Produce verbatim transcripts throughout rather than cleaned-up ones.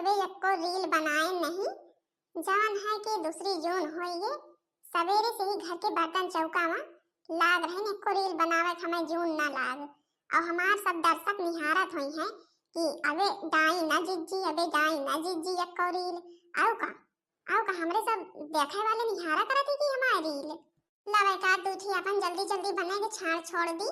अबे एक्को रील बनाए नहीं, जवन है कि दूसरी जून होइए, सवेरे से ही घर के बर्तन चौका में लाग रहे, एक्को रील बनावे के हमें जून ना लाग। और हमार सब दर्शक निहारत होई हैं कि अबे डाई ना जिज्जी, अबे डाई ना जिज्जी एक्को रील। आओ का, आओ का हमरे सब देखे वाले निहारा करत है कि हमार रील। लावे का दू थी अपन जल्दी जल्दी बने के छाड़ छोड़ दी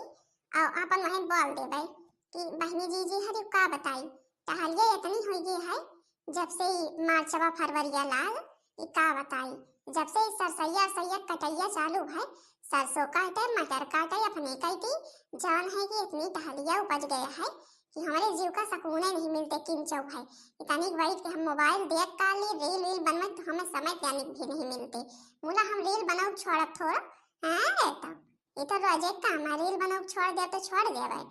और अपन वहीं बोल देबे कि बहनी जीजी हरी का बताई, टहलिया इतनी हो गई है जब से ही मार्चवा फरवरिया लाग, ई का बताई, जब से ही सरसैया सैया कटैया चालू है, सरसों काटे, मटर काटे, अपने कइती, जवन है कि इतनी टहलिया उपज गया है कि हमरे जीव का सुकूने नहीं मिलते किंचौ है। इतनी बैठ के हम मोबाइल देख का ली, रील वील बनवे तो हमें समय तनिक भी नहीं मिलते। मुला हम रील बनाऊ छोड़ब थोड़ा, हाँ रे तो, ये तो रोजे काम है, रील बनाऊ छोड़ दे तो छोड़ देबे,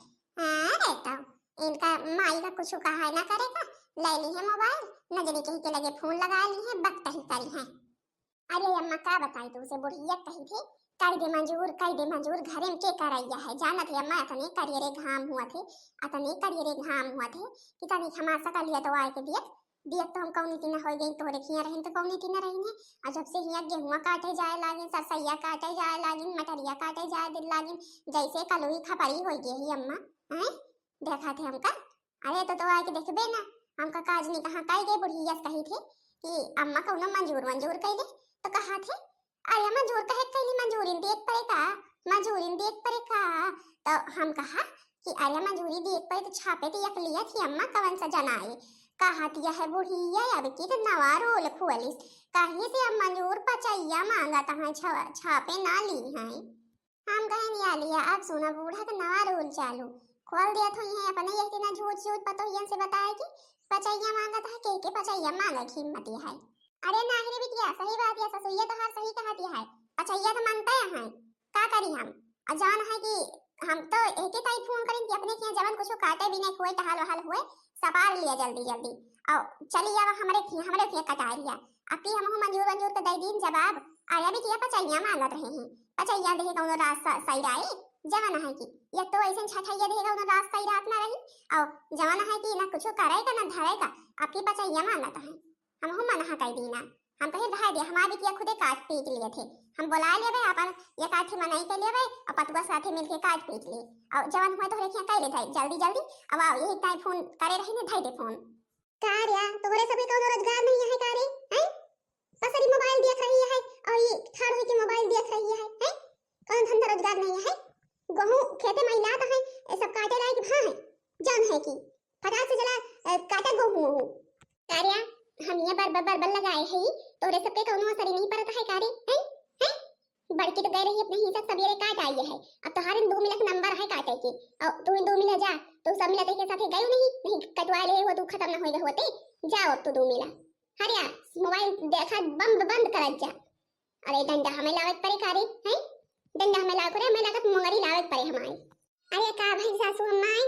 हाँ रे तो। इनका माई का कुछ कहा है ना करे का, ले ली है मोबाइल, नजरी कही के लगे फोन लगा ली है, बकतही करी है। अरे अम्मा का बताई तुमसे, बुढ़िया कही थी, "कई दे मंजूर, कई दे मंजूर, घरे में के करैया है, जानत है अम्मा अतने करियरे घाम हुआ थे, अतने करियरे घाम हुआ थे कि तनी हमार सकलिया तो आए के दियत, दियत तो हम कौनी ती न हो गई, तोहरे खिया रहिन तो कौनी ती न रहिन है।" और जब से हिया गेहुआ काटे जाए लागिन, सरसैया काटे जाए लागिन, मटरिया काटे जाए दिल लागिन, जैसे कलुई खपरी हो गई है अम्मा। हैं, देखा थे हमका, अरे तो, तो आके देखबे ना, हमका काज नहीं कहा, काई गई बुढ़िया से कही थे कि अम्मा कौनो मंजूर मंजूर कैले, तो कहा थे, "अरे मंजूर कहे कैली, मंजूरिन देख परे का, मंजूरिन देख परे का?" तो हम कहा कि "अरे मंजूरी देख परे तो छापे तो यकलिया थी अम्मा, कवन सा जनाए?" कहा दिया है बुढ़िया, "अब की तो नवा रोल खुअलिस, कहीं से अब मंजूर पचैया मांगत हैं, छा-, छापे ना ली हैं।" हम कहेन, "या लिया, अब सुना बूढ़ा के नवा रूल चालू। खोल दिया तो ये अपने ये इतना झूठ झूठ पतोहियन से बताए कि पचैया मांगत है, के के पचैया मांगे की हिम्मत है?" अरे नाही रे बिटिया, सही बात है, ससुइया तो हर सही कहत है, पचैया तो मांगते हैं, का करी हम? और जान है कि हम तो एक ही ताई फोन करें कि अपने के यहाँ जवन कुछ काटे भी नहीं हुए, टहल वहल हुए, सपार लिया जल्दी जल्दी, और चली आवा हमरे खिया, हमरे खिया कटाए लिया। अबकी हमहू मंजूर वंजूर के दे दीन जवाब, अरे बिटिया पचैया मांगत रहे हैं, पचैया देहे कौनो रास्ता सही रही, जवन है कि ये तो ऐसे छठैया देहे कौनो रास्ता सही रात ना रही, और जवन है कि ना कुछ करे का ना धरे का, अबकी पचैया मांगत है। हमहू मना कर दीना, हम कहे रह दे, हमार बिटिया खुदे काट पीट लिए थे, हम बुला लेबे अपन ये काठी मनई के लेबे और पतुआ साथे मिलके काट पीट ले, और जवन हुए तोहरे खिया कह ले धाई जल्दी जल्दी। अब आओ, यही ताई फोन करे रही ने, धाई दे फोन। का रे, तोहरे सबके कौनो रोजगार नहीं है का रे? हैं? पसरी मोबाइल देख रही है और ये ठाड़ हुई के मोबाइल देख रही है, हैं? कौन धंधा रोजगार नहीं है? गेहूं खेते में लात है, ये सब काटे लायक भा है, जान है कि फटाक से चला, अ, काटे गेहूं हो। का रे, हम ये बर बर बर बर लगाए है, तोहरे सबके कौनो असर नहीं पड़ता है का रे? हैं? हैं? बड़की तो गए रही अपने हिस्सा सवेरे काट आई है। अब तोहारे दो मिला के नंबर है काटे के। और तू ही दो मिला जा, तू सब मिला तेरे साथे गयो नहीं, नहीं कटवा ले हो, तू खत्म ना होएगा होते। जाओ अब तू दो मिला। हरिया, मोबाइल देखा बंद, बंद कर जा। अरे डंडा हमें लावे के पड़े का रे, हैं? डंडा हमें लावे के पड़े, हमें लागत मुंगरी लावे के पड़े हमारे। अरे का भई सासू अम्माई,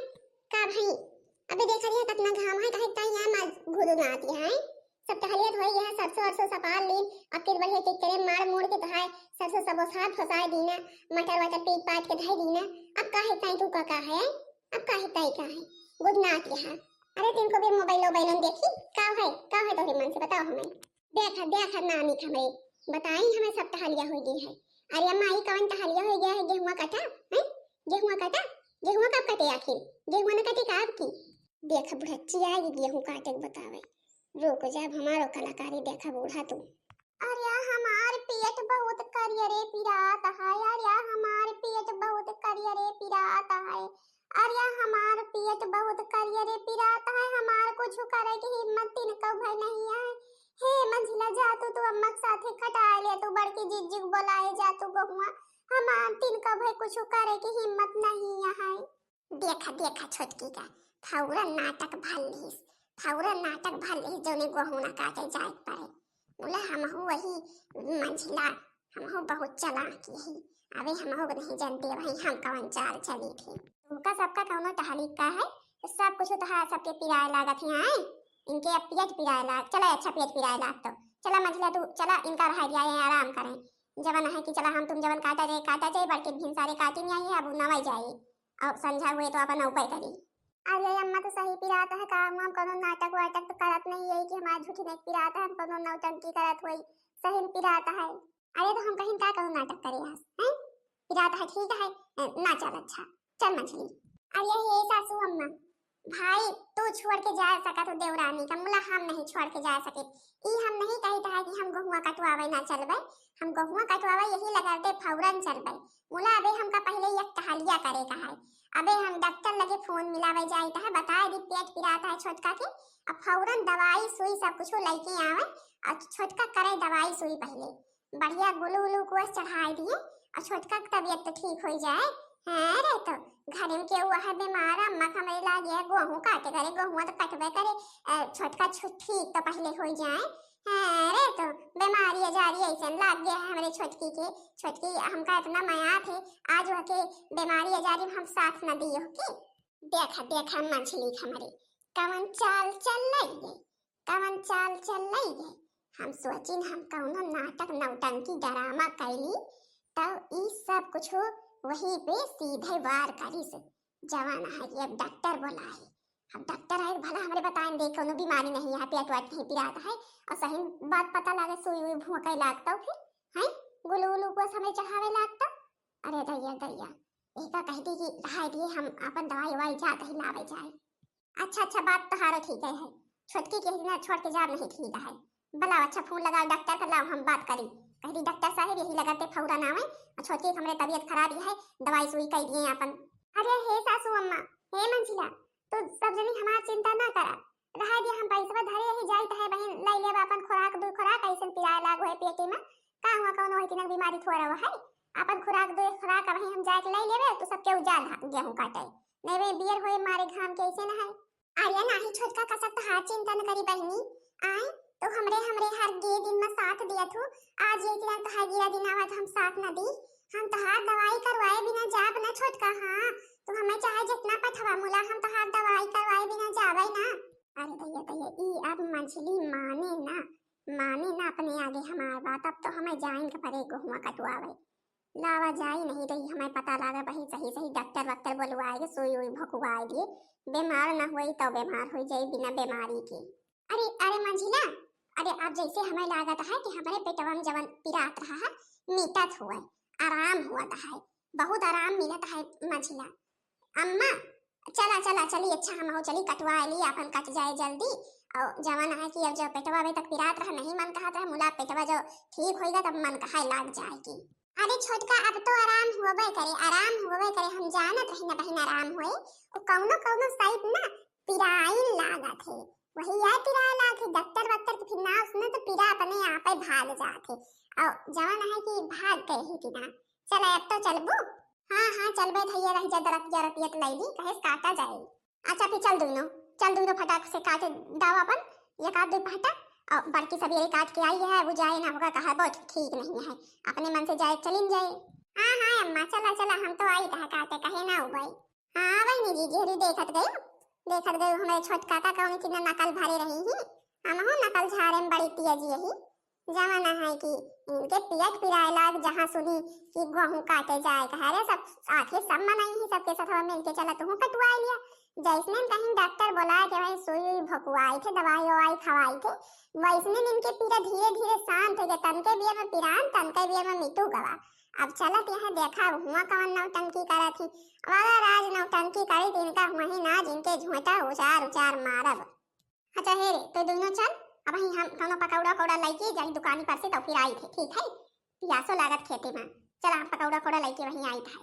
का भई? अबे देखा रही है कितना घाम है, काहे ताई यहाँ मार घुदुनाती है। सब टहलियत होई गया है, सरसों अरसों सपार लीन, अब फिर बढ़िया के करे मार मोड़ के तहाय, सरसों सब ओसार फसाए दीना, मटर वटर पीट पाट के धई दीना। अब काहे ताई तू का, का है? अब काहे ताई का है? गुदनाती है। अरे तिनको भी मोबाइल ओबाइल देखी, का है, का है तोहरे मन से बताओ हमें। देखा, देखा नानी के हमें बताई, हमें सब टहलिया हो गई है। अरे अम्मा, ई कवन टहलिया हो गया है? गेहुआ कटा है? गेहुआ कटा? गेहुआ कब कटे आखिर? गेहुआ न कटे का आपकी? देख बुढ़च्ची आएगी गेहूं काटे के बतावे। रुक जा, अब हमारो कलाकारी देखा बूढ़ा तू। अरे हमार पेट बहुत करियरे पिरात है, अरे हमार पेट बहुत करियरे पिरात है। अरे हमार पेट बहुत करियरे पिरात है, हमार कुछ करे के हिम्मत तिनको भय नहीं है। हे मंझिला, जा तू, तू अम्मा के साथे खटाए ले, तू बड़की जिज्जी के बोलाए जा तू बहुआ, हमार तिनको भय कुछ करे के हिम्मत नहीं है। देखा, देखा छोटकी का फौरन नाटक भर लिहिस, फौरन नाटक भर लिहिस, जौने गोहुना काटे जाए के पड़े। बोला, "हमहू वही मंझिला, हमहू बहुत चालाक यही। अबे हमहू के नहीं जानते भाई, हम कवन चाल चली थी।" तुमका सबका कौनो टहली का है, तो सब कुछ तो है, सबके पिराए लागत है, आए? इनके अब पेट पिराए लाग, चला अच्छा पेट पिराए लाग तो। चला मंझिला तू, चला इनका रहा दिया, ये आराम करें। जवन है कि चला हम तुम जवन काटा जाए, काटा जाए, बड़के भिनसारे काटी नहीं आई है, अब नवाई जाए। और संझा हुए तो अपन उपाय करी। अरे अम्मा, तो सही पिरात है का? हम कौनो नाटक वाटक तो करत नहीं है कि हमार झूठी नहीं पिरात है, हम कौनो नौटंकी करत होई, सही में पिरात है। अरे तो हम कहीं का कौनो नाटक करे हस, हैं? पिरात है, ठीक है, ए, ना चल, अच्छा, चल मंझली। अरे हे सासू अम्मा, भाई तू छोड़ के जा सकत हो देवरानी का, मुला हम नहीं छोड़ के जा सके। ई हम नहीं कहित है कि हम गोहुआ कटवावे ना चलबे, हम गोहुआ कटवावे यही लगते फौरन चलबे। मुला अबे हमका पहले एक टहलिया करे का है, अबे हम डॉक्टर लगे फोन मिलावे जाइत है, बताए दी पेट पिरात है छोटका के, अब फौरन दवाई सुई सब कुछ लेके आवे, और छोटका करे दवाई सुई पहले, बढ़िया ग्लू ग्लूकोज चढ़ाए दिए, और छोटका के तबीयत तो ठीक हो जाए। हाँ रे, तो घर में केहू है बीमार, अम्मा के हमरे लागे गोहूँ काटे करे, गोहुआ तो कटबे करे, अ, छोटका छु-, ठीक तो पहले हो जाए। हाँ रे, तो बीमारी अजारी ऐसे लाग गया है हमरे छोटकी के, छोटकी हमका इतना मया थे, आज वह के बीमारी अजारी में हम साथ न दियो के। देखा, देखा मंझली हमरे कवन चाल चल रही है, कवन चाल चल रही है। हम सोचिन हम कौनो नाटक नौटंकी ड्रामा कैली, तब ई सब कुछ वही पे सीधे वार करिस। जवान है कि अब डॉक्टर बोलाए, अब डॉक्टर आए भला हमरे बताएं दे कौनो बीमारी नहीं है, पेट वाट नहीं पिरात है, और सही बात पता लागे सुई उई भोंके लागता फिर, हैं, ग्लू ग्लूकोज हमें चढ़ावे लागता। अरे दैया दैया, एका कह दी कि रहाई दिए, हम अपन दवाई उवाई जात ही लावे जाए। अच्छा, अच्छा, बात तोहारो ठीक है, है। छोटकी के हिना छोड़ के जाब नहीं ठीक है। बुलाओ, अच्छा, फोन लगाओ डॉक्टर का, लाओ हम बात करी। कह दी, "डॉक्टर साहब, यही लगते फौरन आवे और छोटकी के हमरे तबीयत खराब ही है, दवाई सुई कह दिए अपन।" अरे हे सासू अम्मा, हे मंझिला, तू सब जनी हमार चिंता ना करा, रहा दिया, हम पैसवा धरे ही जाइत है बहिन, लाई लेब अपन खुराक दो खुराक, ऐसन पिराए लागो है पेटे में, का हुआ, कौनो है तिनक बीमारी थोड़ा हुआ है, अपन खुराक दो खुराक अबही हम जाके लाई लेबे, तू सबके उजाल गेहूं काटे, नहीं वे बियर होए मारे घाम के ऐसे ना है। अरे नाही छोटका, कसक तहार चिंता न करी बहिनी। आए तो हमरे, हमरे हर गे दिन में साथ दिया थू। आज ये दिन तहार गिरा दिन आवा तो हम साथ न दी। हम तहार दवाई करवाए बिना जाब ना छोटका। हाँ, तू हमें चाहे जितना पठवा मुला, हम तहार दवाई करवाए बिना जाबे ना। अरे दैया दैया, ई अब मंझली माने ना, माने ना अपने आगे हमार बात। अब तो हमें जाइन के परे गोहुआ कटवावे। लावा जाई नहीं रही, हमें पता लागा बहिन, सही सही डॉक्टर वॉक्टर बोलवाए के सुई उई भोकवाए दिए, बीमार ना होई तो बीमार हो जाई बिना बीमारी के। अरे अरे मंझिला, अरे आप जैसे हमें लागत है कि हमारे पेटवा में जवन पिरात रहा है, मिटत हुए, आराम हुआ है, बहुत आराम मिलत है मंझिला। अम्मा, चला चला चली, अच्छा हम हो चली कटवा ली, अपन कट जाए जल्दी। और जवन है कि अब जो पेटवा अबे तक पिरात रहा, नहीं मन कहत रहा, मुला पेटवा जो ठीक होइगा तब मन कहा लाग जाएगी। अरे छोटका, अब तो आराम होबे करे, आराम होबे करे, हम जानत रही ना बहिन आराम होए। वो कौनो कौनो साइड ना पिराइन लागत है, वही यार पिराए लागत है। डॉक्टर वॉक्टर के फिर ना उसने तो पीरा अपने आप ही भाग जात है। और जवन है कि भाग गए है कि ना। चल अब तो चलबू। हाँ हाँ चलबे धैया रह जा, दरतिया रतिया तो लैली कहे काटा जाए। अच्छा फिर चल दुइनो, चल दुइनो फटाक से काटे दाव अपन एक आध दो पहटा। और बड़की सवेरे काट के आई है, वो जाए ना होगा कहा बहुत ठीक नहीं है, अपने मन से जाए चलिन जाए। हाँ हाँ अम्मा चला चला, हम तो आई तह काटे कहे ना उबाई। हाँ बहिनी जी, जेहरी देखत गयो, देखत गयो हमारे छोटका का कौन कितना नकल भरे रही ही, हम हो नकल झारे में बड़ी तेज यही। जमाना है कि इनके पेट पिराए लाग, जहाँ सुनी कि गोहूँ काटे जाए कहा रे, सब आखिर सब मनाई ही, सबके साथ मिल के चला तू कटवाए लिया। जैसने कहीं डॉक्टर बोला कि भाई सुई उई भोकवाई थे, दवाई ववाई खवाई थे, वैसने इनके पीरा धीरे धीरे शांत हो गया। तनके बियर में पिरान, तनके बियर में मिटू गवा। अब चलत यहाँ देखा हुआ कवन नौटंकी करत ही। वाला राज नौटंकी करी तो इनका हुआ ही ना, जिनके झोंटा उचार उचार मारब। अच्छा हे रे, तो दोनों चल, अब ही हम कौनो पकौड़ा उकौड़ा लइके जाई दुकानी पर से तो फिर आई थे, ठीक है? पियासो लागत खेते में, चला हम पकौड़ा उकौड़ा लइके वहीं आई थे।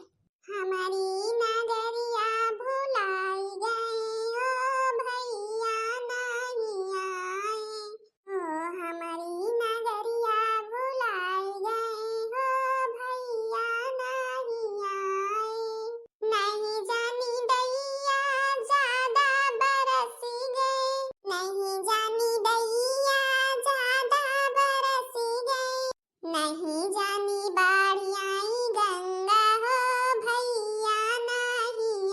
हमारी नगरिया भुलाई गए हो भैया नहीं आए, ओ हमारी नगरिया भुलाई गए हो भैया नहीं आए। नहीं जानी दैया ज्यादा बरस गए, नहीं जानी दैया ज्यादा बरस गए, नहीं जानी बाढ़ आई गंगा हो भैया नहीं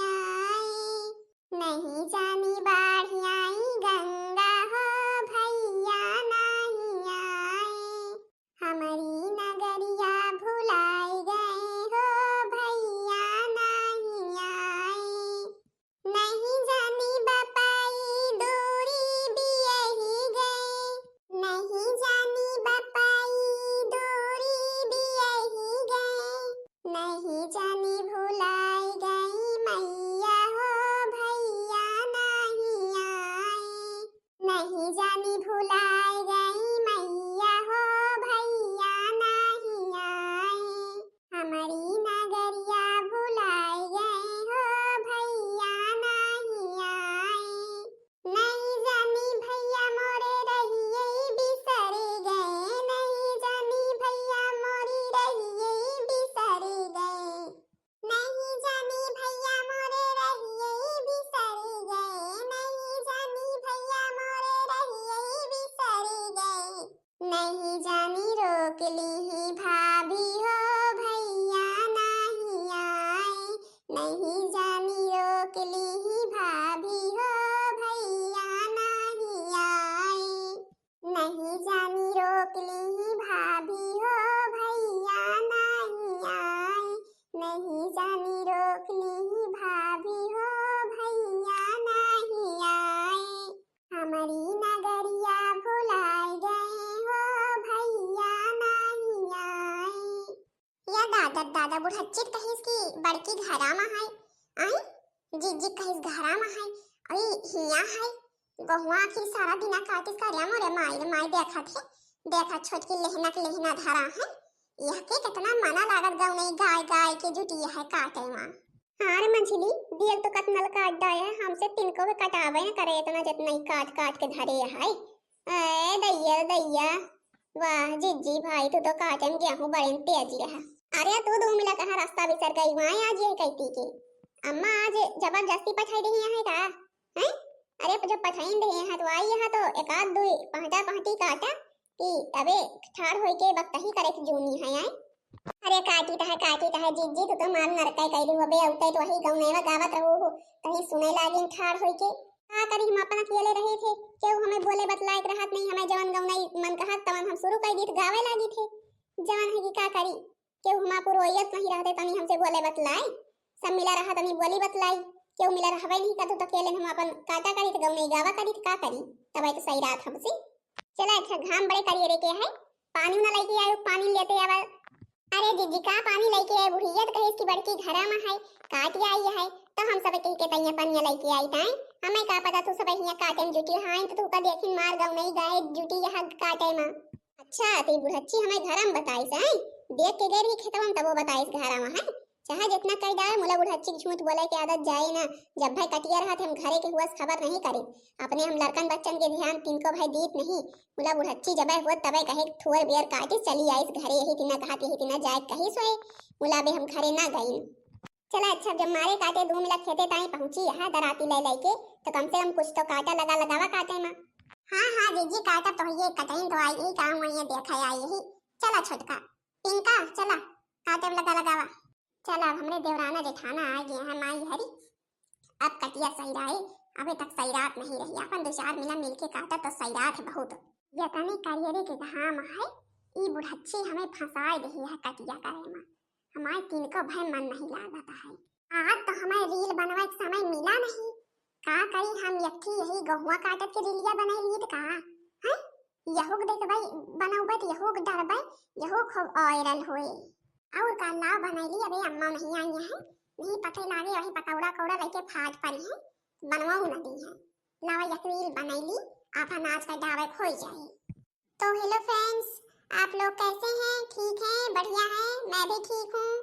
जनी भुलाए गई मैया हो, भैया नाही आए। हमरी नगरिया भुलाए गए हो, भैया नाही आए। नहीं जानी भैया मोरे रहिए बिसर गए, नहीं जानी भैया मोरी रहिए बिसर गए। नहीं जानी भैया मोरे रहिए बिसर गए, नहीं जानी भैया मोरे रहिए बिसर गए। नहीं जानी रोक लीही भाभी हो, भैया नाही आए। नहीं जानी रोक लीही भाभी हो, भैया नाही आए। नहीं जानी रोक लीही भाभी हो, भैया नाही आए। नहीं जानी रोक लीही भाभी हो, भैया नाही आए। हमरी नगरिया भुलाए गए हो, भैया नाही आए। या दादा, दादा बुढ़च्चित कहिस कि बड़की घरा मा है। आई, जिज्जी कहिस घरा मा है। आई, हिया है। गोहुआ की सारा दिना काटिस करिया मोरे माई रे माई, देखत है, देखत छोटकी लेहना के लेहना धरा है। यह के कितना मना लागत गौनई गाय गाय के जुटी है काटे मा। हाँ रे मंझली, दियल तो कतनल काट डाए है, हमसे तिनको के कटावे न करे इतना जितना ही काट काट के धरे है। ए दैया दैया, वाह जिज्जी भाई, तू तो काटे में गेहूं बड़े तेज रहा। अरे तू दो मिला कहाँ रास्ता बिसर गई, वहाँ आज ये कहती के अम्मा आज जबरदस्ती पठाई रही है का? हैं? अरे जब पठाई रही है तो आई यहाँ तो एक आध दो पहटा पहटी काटा कि तबे ठाड़ होई के वक्त ही करे के जूनी है, आए? अरे काटी तहे, काटी तहे जिज्जी, तू तो मार नरकाई कैली हो बे, औते तो वही गौनैवा गावत रहू हो, कहीं सुने लागिन ठाड़ होई के। का करी, हम अपन अकेले रहे थे, केहू हमें बोले बतलाए के रहत नहीं, हमें जवन गौनई मन कहत तवन हम शुरू कर दी थे, गावे लागी थे। जवन है कि का करी, केहू हमार पुरोहियत नहीं रहते तनी हमसे बोले बतलाई, सब मिला रहा तनी बोली बतलाई, केहू मिला रहबे नहीं करत तो अकेले हम अपन काटा करी तो गौनई गावा करी तो का करी, तब तो सही रात हमसे। चला अच्छा घाम बड़े करिए रे के है, पानी ना लेके आयो, पानी लेते आवा। अरे जिज्जी का पानी लेके आए, बुढ़िया तो कहिस कि बड़की घरा में है, काट आई है, तो हम सब कह के तैया पनिया लेके आई ताई, हमें का पता तू सब हिया काटे में जुटी हाई तो तू का देखिन मार गौनई गाय जुटी यहाँ काटे में। अच्छा, तो ई बुढ़च्ची हमें घरा में बताइस है, देख के गए रही खेतवा में तबो बताइस घरा में है, चाहे जितना कह जाए मुला बुढ़च्ची के झूठ बोले के आदत जाए ना, जब भाई कटिया रहत हम घरे के हुआ खबर नहीं करे, अपने हम लड़कन बच्चन के ध्यान तिनको भाई दीत नहीं, मुला बुढ़च्ची जबै होत तबै कहे थोर बेर काटी चली आइस घरे, यही तिना कहत यही तिना जाए कही सोए, मुला बे हम घरे ना गई। चला अच्छा, जब मारे काटे दू मिला खेते ताई पहुँची यहाँ दराती ले लेके, तो कम से कम कुछ तो काटा लगा लगावा काटे में। हाँ हाँ जिज्जी, काटा तो ये कटइन तो आई यही काम हुआ ये देखा आई यही। चला छोटका, पिंका चला, काटे में लगा लगावा। चला अब हमरे देवराना जेठाना आ गए हैं माई हरी, अब कटिया सही रहे, अबे तक सही रात नहीं रही, अपन दो चार मिला मिलके काटा तो सही रात है बहुत। यतने करियरे के घाम है, ई बुढ़च्ची हमें फंसाए दही है कटिया करे में, हमारे तिनको भय मन नहीं लागत है। आज तो हमें रील बनवाए के समय मिला नहीं, का करी हम यक्खी यही गहुआ काटत के रीलिया बनाई ली तो का है, यहूक देखबै बनौबै तो यहूक डरबै, यहूक खूब viral होए। और का लाव बनैली, अबे अम्मा नहीं आई है, नहीं पते लागे वही पकौड़ा कौड़ा लेके फाट पड़ी है, बनवाऊ न दी है। लावा एक रील बनैली, आपन आज का डावे खोई जाए। तो hello friends, आप लोग कैसे हैं? ठीक हैं? बढ़िया हैं? मैं भी ठीक हूँ।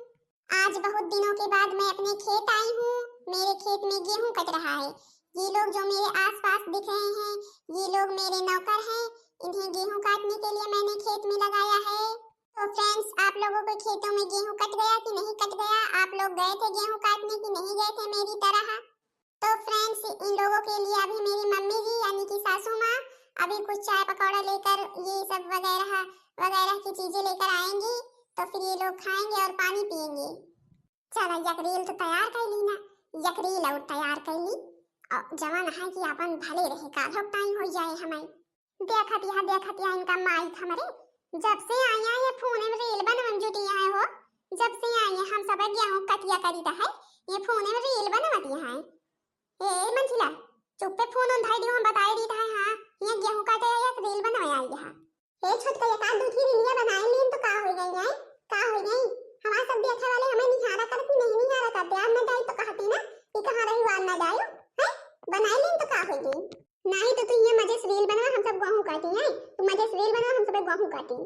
आज बहुत दिनों के बाद मैं अपने खेत आई हूँ। मेरे खेत में गेहूँ कट रहा है। ये लोग जो मेरे आसपास दिख रहे हैं, ये लोग मेरे नौकर हैं। इन्हें गेहूँ काटने के लिए मैंने खेत में लगाया है। तो friends, आप लोगों के खेतों में गेहूँ कट गया कि नहीं कट गया? आप लोग गए थे गेहूँ काटने कि नहीं गए थे मेरी तरह? तो friends, इन लोगों के लिए अभी मेरी मम्मी जी यानी कि सासू माँ अभी कुछ चाय पकौड़ा लेकर ये सब वगैरह वगैरह की चीजें लेकर आएंगी, तो फिर ये लोग खाएंगे और पानी पिएंगे। चला, एक रील तो तैयार कर ली ना, एक रील और तैयार कर ली। और जवान है कि अपन भले रहे, काल्हो टाइम हो जाए हमें। देखत यहाँ, देखत यहाँ इनका माई हमरे, जब से आई हैं ये फोन में रील बनवन जुटी हैं हो, जब से आई हैं हम सब गेहूँ कटिया करी है, ये फोन में रील बनवती हैं। ए मंझिला, चुप्पे फोन उन धर दियो, हम बताए दी है, हाँ, ये गेहूँ काटे एक रील बनवाए आई है। ए छोटका, एक आध दू ठे रीलिया बनाए लीन तो का हो गई है, का हो गई? हमारे सब देखे वाले हमें निहारा करती नहीं, निहारा करते, आज न जाई तो कहती ना कि कहाँ रही, आज न जायो, है? बनाए लीन तो का हो गई? नाही तो तू हियाँ मजे से reel बनवा, हम सब गोहूँ काटी हैं। तू मजे से reel बनवा, हम सब गोहूँ काटी।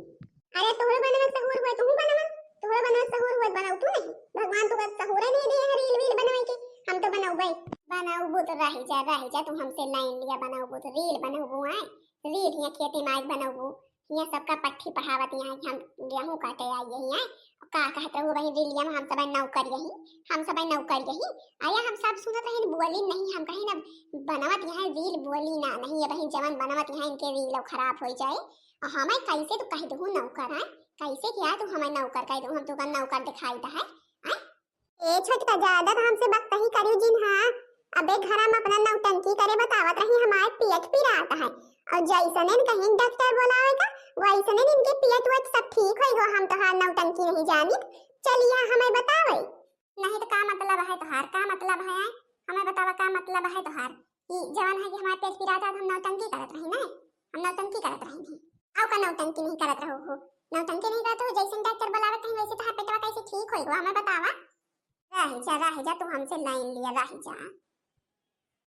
अरे तोहरे बनवे के सहूर हुए, तू बनवा। तोहरे बनवे के सहूर हुए, बनाऊ तू नहीं। भगवान तू का सहूरे नहीं दिए हैं reel वील बनवे के। हम तो बनौबे। बनौबू तो रह जा, रह जा, तू हमसे लाइन लिया, बनौबू तो reel बनौबू आए। Reel हियाँ खेती माई बनौबू। हियाँ सबका पट्ठी पढ़ावत यहाँ कि हम गेहूँ काटे आई यही हैं। का कहत रहू वही reel में हम सब नौकर यही, हम सब नौकर यही। अरे हम सब सुनत रही, बोली नहीं, हम कहीं ना बनवत यहाँ reel बोली ना, नहीं ये बहिन जवन बनवत यहाँ इनके reel खराब हो जाए। और हमें कैसे तू कह दू नौकर है, कैसे क्या तू हमें नौकर कह दू, हम तू का नौकर दिखाई दा है, हैं? ए छोटका, ज्यादा तो हमसे बकतही करियो जिन, हाँ। अबे घरा में अपना नौटंकी करे बतावत रही, हमारे पेट पिरात है। और जैसने न कहीं डॉक्टर बोलावे का, वैसने न इनके पेट वेट सब ठीक होई गो। हम तोहार नौटंकी नहीं जानित, चलिया हमें बतावे। नहीं तो का मतलब है तोहार, का मतलब है? हमें बतावा का मतलब है तोहार? कि जवन है कि हमारे पेट पिरात है, हम नौटंकी करत रही ना, हम नौटंकी करत रही नहीं। आओ का नौटंकी नहीं करत रहो हो, नौटंकी नहीं करत हो, जैसे डॉक्टर बोलावत है वैसे तोहार पेटवा कैसे ठीक होई गो, हमें बतावा। रह जा, रह जा, तू हमसे लाइन लिया, रह जा।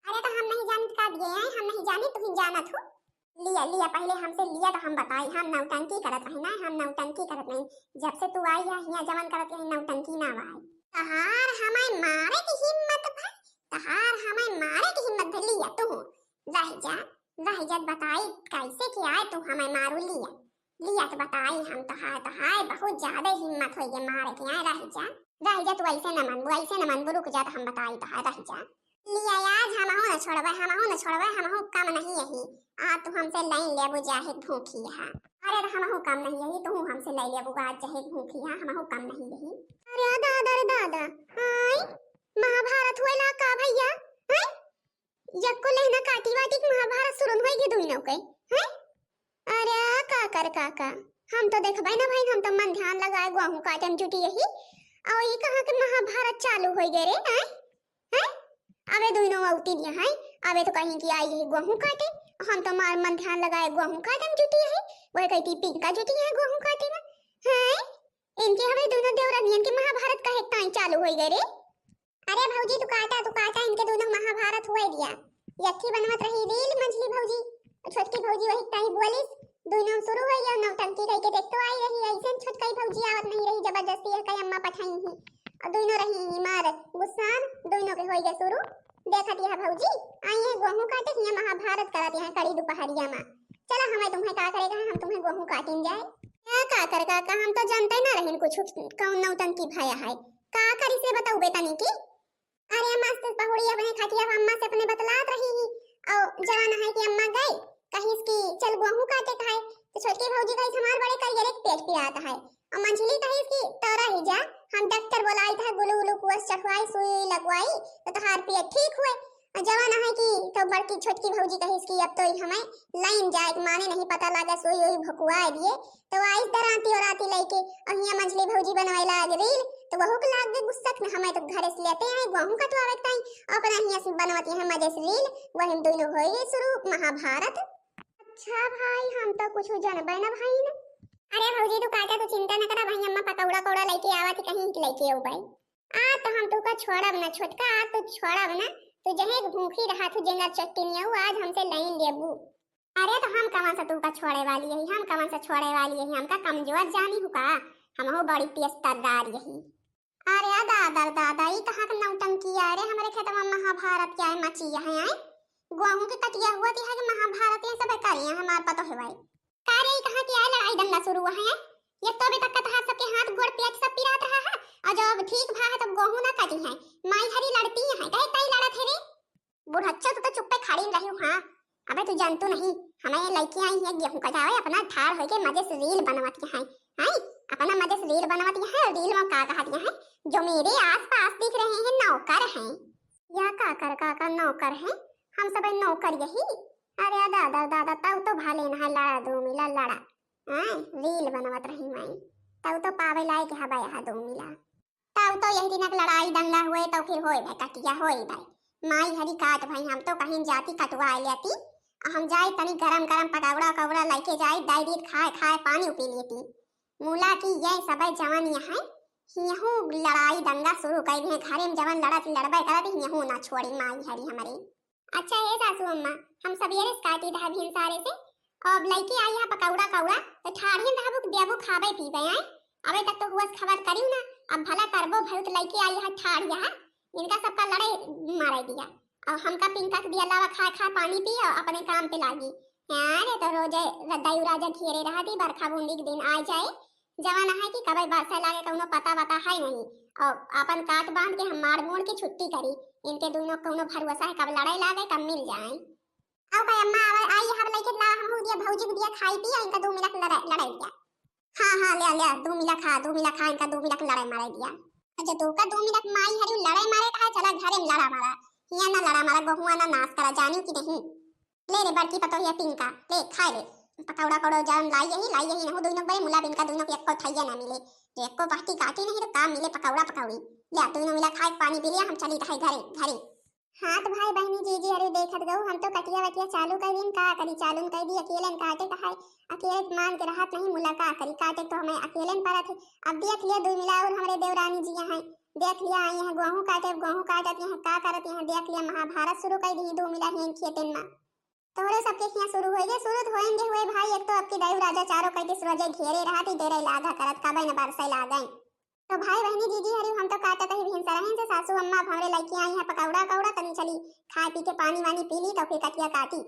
अरे तो हम नहीं जानत का दिए हैं, हम नहीं जानी, तू ही जानत हो। लिया, लिया, पहले हमसे लिया तो हम बताई, हम नौटंकी करत रही ना, हम नौटंकी करत नहीं। जब से तू आई है हियाँ जवन करत यही नौटंकी ना आई। तहार हमें मारे की हिम्मत भई, तहार हमें मारे की हिम्मत भई, लिया तू, रह जा, रह जा, बताई कैसे कि आए तू हमें मारू, लिया। लिया तो बताई हम तो, हाय तो हाय, बहुत ज्यादा हिम्मत होई गे मारे के, आए रह जा, रह जा, तू ऐसे न मनबू, ऐसे न मनबू, रुक जा तो हम बताई तो, हाय रह जा। लिया आज हमहू न छोड़बे, हमहू न छोड़बे, हमहू कम नहीं यही। आ तू हमसे लाइन लेबू जाहे भूखी है। अरे तो हमहू कम नहीं यही, तू हमसे ले लेबू आज चाहे भूखी है, हमहू कम नहीं यही। अरे दादा रे दादा, हाय महाभारत होएला का भैया? हैं? यक्को लेहना काटी वाटी के महाभारत शुरू होई गे दुइनों के, हैं? अरे काकर काका, हम तो देखबे ना भई, हम तो मन ध्यान लगाए गोहूँ काटे में जुटी यही। और ई कहाँ के महाभारत चालू होई गे रे, हैं? हैं? अबे दुइनों अउती दिया हैं, अबे तो कहीं कि आई यही गोहूँ काटे, हम तो मार मन ध्यान लगाए गोहूँ काटे में जुटी यही, वही कही थी पिंका जुटी है गोहूँ काटे में, हैं? इनके हवे दुइनों देवरानियन के महाभारत कहे ताई चालू होई गे रे। अरे भौजी, तू काटा, तू काटा, इनके दुइनों महाभारत हुए दिया। यक्खी बनवत रही reel मंझली भौजी, छोटकी भौजी वही ताई बोलिस, दुइनों शुरू होई गया नौटंकी कह के। देख तो आई रही, ऐसे छोटकाई भौजी आवत नहीं रही, जबरदस्ती है कई अम्मा पठाई ही। और दुइनों रही मार गुस्सान, दुइनों के होई गए शुरू। देखत यह भौजी, आई है गोहूँ काटे, हियाँ महाभारत करत यहाँ कड़ी दोपहरिया में। चला हमें तुम्हें का करेगा है, हम तुम्हें गोहूँ काटिन जाए। क्या काकर काका, हम तो जानते ना रहिन कुछ कौन नौटंकी भया है। का करी से बताऊ बेतनी की? अरे मस्त पहुड़ी अपने खटिया पे अम्मा से अपने बतलात रही ही। और जवान है कि अम्मा गई, कहिस कि चल गोहूँ काटे खाए। तो छोटकी भौजी कहिस हमार बड़े करियर एक पेट पिरात है। और मंझली कहिस कि तो रही जा, हम डॉक्टर बोलाई था, गुलू उलू कुआस चढ़वाई, सुई लगवाई, तो तोहार पेट ठीक हुए। और जवान है कि तो बड़की छोटकी भौजी कहिस कि अब तो ई हमें लाइन जाए के माने नहीं पता लागे, सुई उई भकुआ दिए। तो आइस दराती और आती लेके, और हियाँ मंझली भौजी बनवाई लाग reel, तो वहू के लाग गए गुस्सा कि हमें तो घरे से लेते आए, गोहूँ कटवावे के ताई, और अपना हियाँ से बनवती है मजे से reel। वही में दुइनों होई गए शुरू महाभारत। अच्छा भाई, हम तो कुछ जानबे ना भाई ना। अरे भौजी, तू काटा, तू चिंता न करा भाई, अम्मा पकौड़ा कौड़ा लेके आवा थी, कहीं के लेके आओ भाई। आ तो हम तू का छोड़ब ना छोटका, आ तू छोड़ब ना, तू जहे भूखी रहा तू जेंगा चट्टी नहीं आऊ, आज हमसे लाइन लेबू। अरे तो हम कवन से तू का छोड़े वाली यही, हम कवन से छोड़े वाली यही, हमका कमजोर जानी हुका, हमहू बड़ी तेज तर्रार यही। अरे दादा रे दादा, ई कहाँ के नौटंकी है रे, हमरे खेतवा में महाभारत क्या है मची है, हैं? गोहूँ के कटिया हुआ ती है कि महाभारत ये सब करिए हमार पतो है भाई। का रे, ई कहाँ की आए लड़ाई दंगा शुरू हुआ है? ये तो अभी तक का तहार सबके हाथ गोड़ पेट सब पिरात रहा है, और जब ठीक भा है तब गोहूँ ना काटी है, माई हरी लड़ती है, कहे तई लड़त है रे। बुढ़च्चो तू तो चुप्पे खड़ी रही हूँ, हाँ। अबे तू जानतू नहीं, हमें ये लड़की आई है गेहूँ कटावे, अपना ठाड़ होके मजे से reel बनवत के हैं, हैं? अपना मजे से reel बनवत के हैं, reel में का कहत के हैं, जो मेरे आसपास दिख रहे हैं नौकर हैं। या काकर काका नौकर हैं, हम सब नौकर यही। अरे दादा दादा, तब तो भाले ना है लड़ा दो मिला लड़ा। आय, reel बनवत रही माई, तब तो पावे लायक हवा यहाँ दो मिला। तब तो यही दिनक लड़ाई दंगा हुए, तो फिर होए भाई कटिया होए भाई। माई हरी काट भाई, हम तो कहीं जाती कटवा लेती, आ हम जाए तनी गरम गरम पकौड़ा उकौड़ा लेके जाए, दाई दीद खाए खाए पानी पी लेती। मुला की ये सब जवान यहाँ हियहू लड़ाई दंगा शुरू कर दिए, घरे में जवन लड़त लड़बे करत हियहू ना छोड़ी माई हरी हमारी। अच्छा हे सासू अम्मा, हम सबेरे से काटी रहा भिनसारे से, अब लइके आई है पकौड़ा कौड़ा, तो ठाढ़िन रहबू कि देबू खाबे पीबे, आए? अबे तक तो हुआ से खबर करियो ना, अब भला करबो भरू तो लइके आई है ठाढ़िया है, इनका सबका लड़ाई मारे दिया। और हमका पिंका के दिया लावा खाए खाए पानी पी और अपने काम पे लागी। हाँ रे, तो रोजे दयू राजा घेरे रहती, बरखा बूंदी के दिन आ जाए, जवान है कि कबे बरसे लागे कौनो पता वता है नहीं। और अपन काट बांध के हम मार मोड़ के छुट्टी करी, इनके दोनों कौनो भरोसा है कब लड़ाई लागे कब मिल जाए। आओ भाई अम्मा, आवे आई हब लइके ला, हम दिया भौजी के दिया खाई पी, इनका दो मिला के लड़ाई लड़ाई दिया। हाँ हाँ, ले ले, दो मिला खा, दो मिला खा, इनका दो मिला के लड़ाई मारे दिया। अच्छा, तो का दो मिला के माई हरी लड़ाई मारे का है, चला घरे में लड़ा मारा, हिया ना लड़ा मारा, गहुआ ना नाश करा, जानी कि नहीं? ले रे बड़की पतोहिया पिंका, ले खाए ले। पकौड़ा कौड़ा जान लाई यही, लाई यही, नहु दुइनो बड़े मुला बिनका दुइनो के एको ठैया ना मिले। तो एको पहटी काटी नहीं तो काम मिले पकौड़ा पकौड़ी। ले आ, दुइनो मिला खाए पानी पी लिया, हम चली रहे घरे, घरे। हाँ तो भाई बहनी जीजी अरे देखत गऊ, हम तो कटिया वटिया चालू कर दिन, का करी, चालू कर दी, अकेले न काटे का है, अकेले मान के रहत नहीं, मुला का करी, काटे तो हमें अकेले न परत है। अब देख लिया दुइ मिला और हमरे देवरानी जी यहाँ, देख लिया आई है, गोहूँ काटे, गोहूँ काटत यहाँ, का करत यहाँ, देख लिया महाभारत शुरू कर दी, दो मिला ही खेतन में। तोहरे सबके हियाँ शुरू होइगे, शुरू तो होएंगे हुए भाई, एक तो आपके दायु राजा चारों कइके सूरज घेरे रहत ही, डेरे लागा करत कबे न बरसे लागै। तो भाई बहनी जीजी हरी हम तो काटत ही भिनसरहिन से, सासू अम्मा अब हमरे लइके आई हैं पकौड़ा कौड़ा, तनी चली खाए पी के पानी वानी पी ली तो फिर कटिया काटी।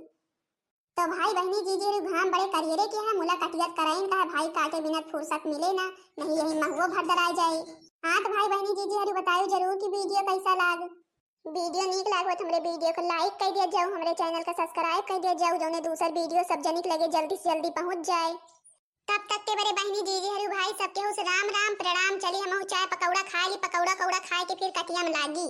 तो भाई बहनी जीजी हरी घाम बड़े करियरे के है, मुला कटियत कराइन का है भाई, काटे बिना फुर्सत मिले ना, नहीं यही महुओ भर दराए जाए। हाँ तो भाई बहनी जीजी हरी बतायो जरूर कि वीडियो कैसा लाग। वीडियो नीक लागत हमरे वीडियो को लाइक कर दिया जाओ, हमरे चैनल का सब्सक्राइब कर दिया जाओ, जौने दूसर वीडियो सब जनिक लगे जल्दी से जल्दी पहुँच जाए। तब तक के बड़े बहनी जीजी हरी भाई सबके हुस राम राम प्रणाम। चली हम चाय पकौड़ा खाए ली, पकौड़ा कौड़ा खाए के फिर कटिया में लागी।